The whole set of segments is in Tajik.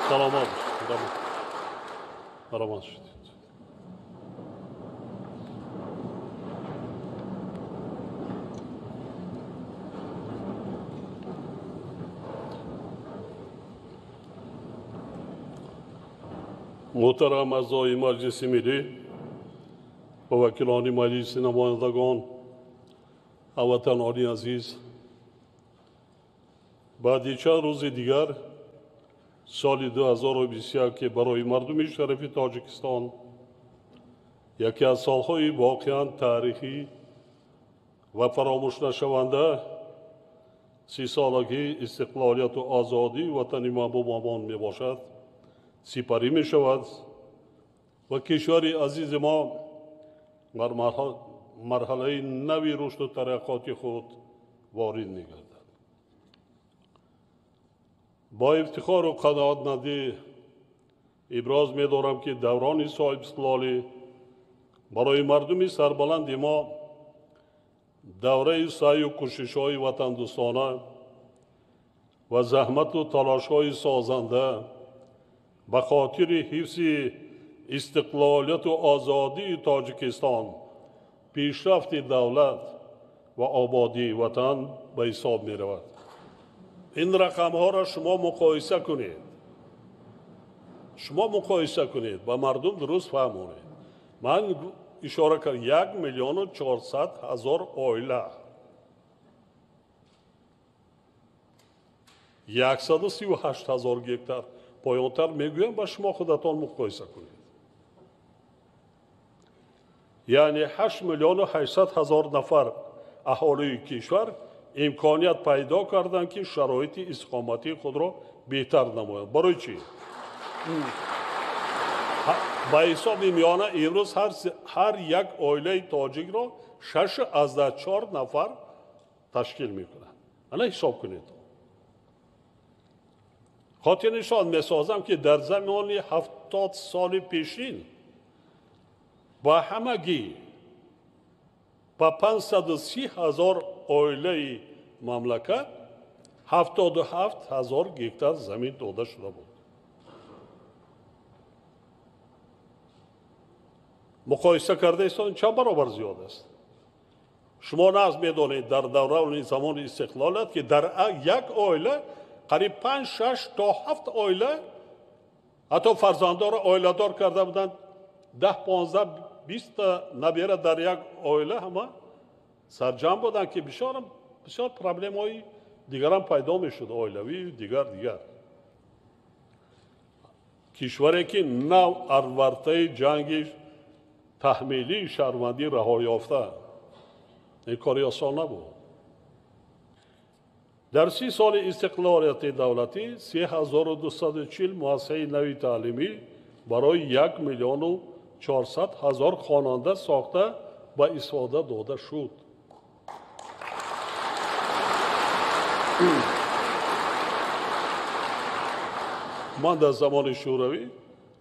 Саломат Роман шудед. Муҳтарам аъзои Маҷлиси Миллӣ ва вакилони Маҷлиси намояндагон, ҳамватанони азиз, баъди чанд рӯзи дигар соли 2021, ки барои мардуми шарифи Тоҷикистон яке аз солҳои воқеан таърихӣ ва фаромӯшнашаванда, 30-солагии истиқлолияту озодии ватани маҳбубамон мебошад, сипарӣ мешавад ва кишвари азизи мо бар марҳалаи нави рушду тараққоти худ ворид мегардад. Бо ифтихору қаноатмандӣ иброз медорам, ки даврони соҳибистиқлолӣ барои мардуми сарбаланди мо давраи саъю кӯшишҳои ватандӯстона ва заҳмату талошҳои созанда ба хотири ҳифзи истиқлолияту озодии Тоҷикистон, пешрафти давлат ва ободии ватан ба ҳисоб меравад. Ин рақамҳоро шумо муқоиса кунед. Шумо муқоиса кунед, ба мардум дуруст фаҳмонед. Ман ишора кардам, 1 400 000 оила, 138 000 гектар. Поёнтар мегӯям, ба шумо худатон муқоиса кунед. Яъне 8 800 000 нафар аҳолии кишвар имконият пайдо карданд, ки шароити истиқоматии худро беҳтар намоянд. Барои чӣ? Ба ҳисоби миёна имрӯз ҳар як оилаи тоҷикро 6,4 нафар ташкил мекунад. Ана ҳисоб кунед. Хотирнишон месозам, ки дар замони 70 соли пешин ба ҳамагӣ Ба 530 ҳазор оилаи мамлакат 77 ҳазор гектар замин дода шуда буд. Муқоиса карда истода чанд баробар зиёд аст? Шумо нағз медонед дар давраи замони истиқлолият, ки дар як оила қариб 5, 6 то 7 оила ҳатто фарзандонро оиладор карда буданд. 10, 15, 20 та набера дар як оила ҳама сарҷамъ буданд, ки бисёр проблемаҳои дигарам пайдо мешуд, оилавӣ дигар. Кишваре ки нав аз вартаи ҷанги таҳмилии шаҳрвандӣ раҳо ёфта, ин кори осон набуд. Дар 30 соли истиқлолияти давлатӣ 3240 муассисаи нави таълимӣ барои 1 400 000 хонанда сохта ба истифода дода шуд. Ман дар замони Шӯравӣ,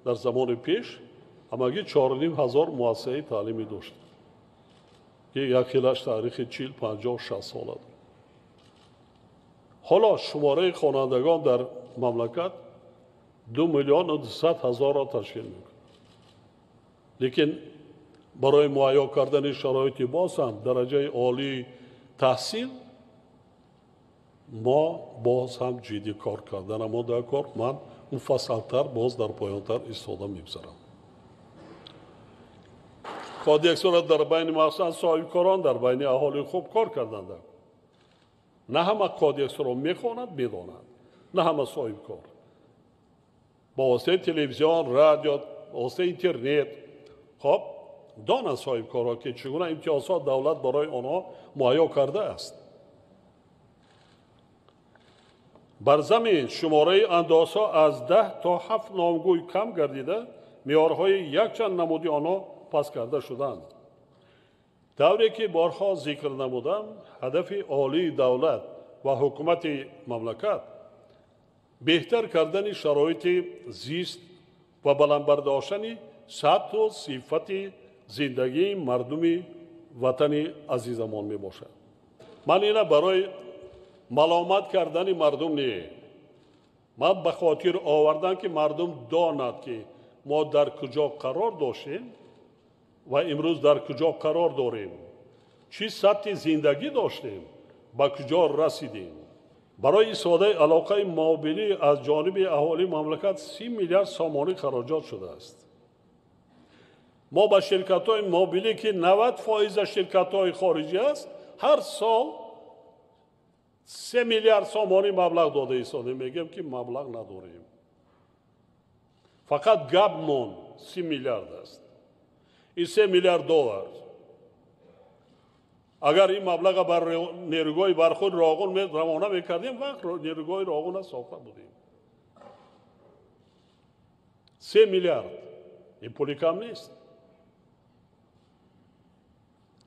дар замони пеш ҳамагӣ 4500 муассисаи таълимӣ доштем, ки як хелаш таърихи 40, 50, 60 сола дорад. Ҳоло шумораи хонандагон дар мамлакат 2 200 000-ро ташкил мекунад. Лекин барои муҳайё кардани шароити боз ҳам дараҷаи олии таҳсил мо боз ҳам ҷиддӣ кор карданамон дар кор. Ман муфассалтар боз дар поёнтар истода мегузарам. Кодексро дар байни махсусан соҳибкорон, дар байни аҳолии хуб кор карданд. На ҳама кодексро мехонад, медонад, на ҳама соҳибкор. Ба воситаи телевизион, радио, ба воситаи интернет хоб донанд соҳибкорҳо, ки чӣ гуна имтиёзҳо давлат барои онҳо муҳайё кардааст. Бар замин шумораи андозҳо аз 10 то 7 номгӯй кам гардида, меъёрҳои якчанд намуди онҳо паст карда шуданд. Тавре ки борҳо зикр намудам, ҳадафи олии давлат ва ҳукумати мамлакат беҳтар кардани шароити зист ва баланд бардоштани сатҳу сифати зиндагии мардуми ватани азизамон мебошад. Ман ина барои маломат кардани мардум не, ман ба хотир овардам, ки мардум донад, ки мо дар куҷо қарор доштем ва имрӯз дар куҷо қарор дорем, чӣ сатҳи зиндагӣ доштем, ба куҷо расидем. Барои истифодаи алоқаи мобилӣ аз ҷониби аҳолии мамлакат 30 миллиард сомонӣ хароҷот шудааст. Мо ба ширкатҳои мобилӣ, ки 90% ширкатҳои хориҷӣ аст, ҳар сол 3 миллиард сомонӣ маблағ дода истодем. Мегӯем, ки маблағ надорем. Фақат гап монд, 30 миллиард аст. Ин 3 миллиард доллар. Агар ин маблаға бар нерӯгоҳи барқи Роғун равона мекардем, вақт нерӯгоҳи Роғунро сохта будем. 3 миллиард. Ин пули кам нест.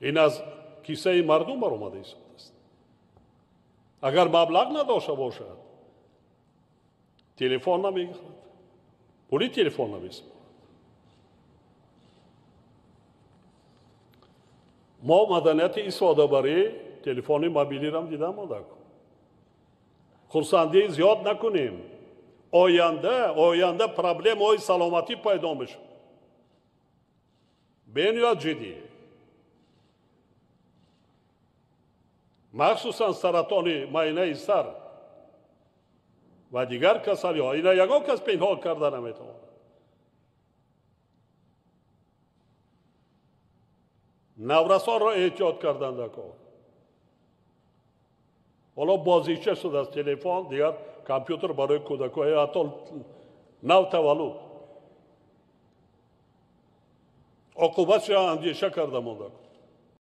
Ин аз кисаи мардум баромада истодааст. Агар маблағ надошта бошад, телефон намегирад, пули телефон намесупорад. Мо маданияти истифодабарии телефони мобилиро дида монда. Хурсандӣ зиёд накунем. Оянда проблемаҳои саломатӣ пайдо мешавад. Бениҳоят ҷиддӣ. Махсусан саратони майнаи сар ва дигар касалиҳо. Ина ягон кас пинҳон карда наметавонад. Наврасонро эҳтиёт кардан дар кор. Ҳоло бозича шудааст телефон, дигар компютер барои кӯдакҳо, ҳатто нав таваллуд. Оқубатшро андеша карда монда.